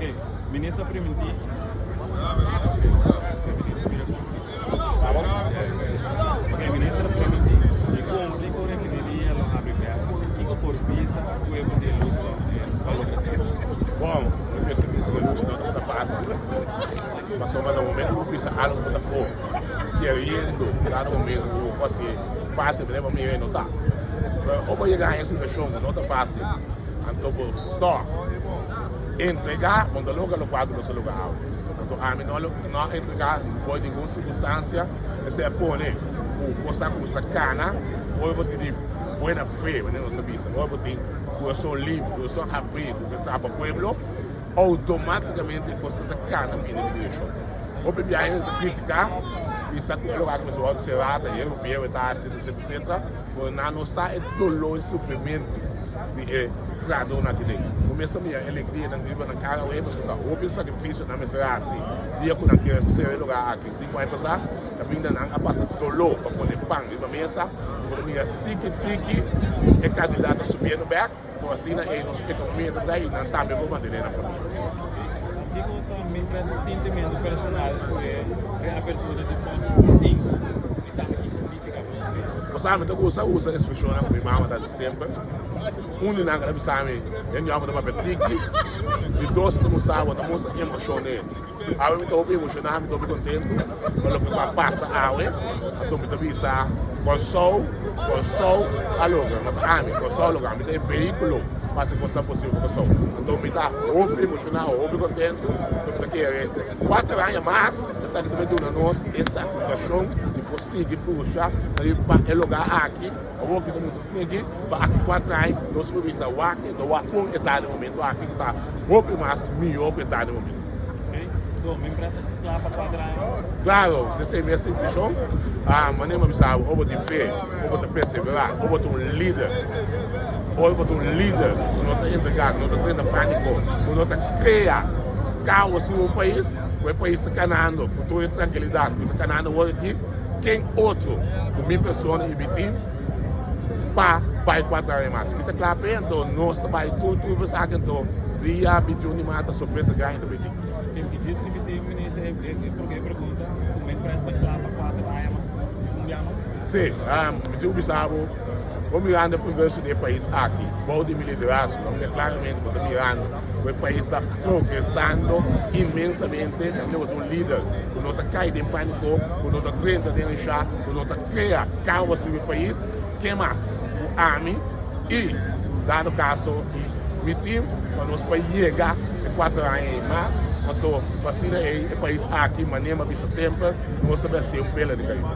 Ok, minister primintí. Ok, minister primintí di kumpli ku refineria lo habri bèk. Kiko por bisa pueblo di e lucha pa logra esei? Bon, mi mester bisa ku e lucha no tabata fásil. Pasobra na momento ku bo bisa algu ku ta for, keriendo kada momento ku bo por hasié fásil, manera bo mira e no ta. Pero ora bo yega na e situashon ku no ta fásil, anto bo tòg entregá, bo no ta logra lokual ku bo sa logra awe. Anto ami no no a entregá bou ningun sirkunstansia, esei a pone ku kos a kuminsá kana ora bo tin di buena fe, manera nos a bisa, ora bo tin kurason limpi, kurason habrí ku ke traha pa pueblo. Outomátikamente e kosnan ta kana bini mi direkshon. Hopi biaha hende ta kritiká, bisa ku e lugar ku mester wòrdu será ta hende bieu e ta hasi etcetera etcetera, pero nan no sa e doló i sufrimentu di e trahadónan aki den. Bo mester mira e alegria nan riba nan kara awe pasobra ta hopi sakrifisio nan mester hasi dia ku nan kier sera e lugar aki. Sinku aña pasá kaminda nan a pasa doló pa pone pan riba mesa, bo ta mira tiki tiki e kantidat ta subiendo bèk. Ku asina ei nos ekonomia ta dai i nan tambe por mantené nan familia. Kiko ta mientras e sintimentu personal ku e reapertura di Pos 5 i tambe kiko nifiká pa nos pais? Bo sa mi ta gusta usa ekspreshonnan ku mi mama ta hasi semper. Un di nan ku ta bisa mi, Hende hòmber ta papia tiki. Di dos ta musa bo ta mustra emoshon den hende. Awe mi ta hopi emoshoná, mi ta hopi kontentu pa loke ku a pasa awe. Anto mi ta bisa Kòrsou, Kòrsou a logra, no ta ami, Kòrsou a logra. Ami ta e vehíkulo pa hasi kosnan posibel pa Kòrsou. Anto mi ta hopi emoshoná, hopi kontentu, pasobra mi ta kere kuater aña mas esaki ta bai duna nos e satisfakshon di por sigui pusha pa e lugá aki. Awor ki ta mustra sniki, pa aki kuater aña nos por bisa wak e ta wak kon e ta den momento aki ku ta hopi mas mihó ku e ta den momento. Klaro, esei mi sintishon. Manera mi a bisa bo, ora bo tin fe, ora bo ta perseverá, ora bo ta un lider, ora bo ta un lider ku no ta entregá, ku no ta drenta pániko, ku no ta krea kaos riba un pais, ku e pais ta kanando ku tur e trankilidat ku ta kanando awor aki, ken otro ku mi persona i mi tim pa bai kuater aña mas? Mi ta kla p'e, anto nos ta bai tur tur bes aki, anto dia bintiun di mart ta sorpresa grandi ta bai tin. Tin ki djis ripití minister e porque e pregunta ku men pres ta kla pa kuater aña mas, djis un bia mas? Sí, mi tin ku bisa bo, bo mirando e progreso di e pais aki bou di mi liderazgo, bo mira klaramente bo ta mirando ku e pais ta progresando inmensamente, kaminda bo tin un lider ku no ta kai den pániko, ku no ta drenta den risha, ku no ta krea kaos riba e pais, ken mas ku ami i dado kaso i mi tim pa nos por yega e kuater aña ei mas, anto pa asina ei e pais aki manera mi a bisa semper nos ta bai hasi un pela di Caribe.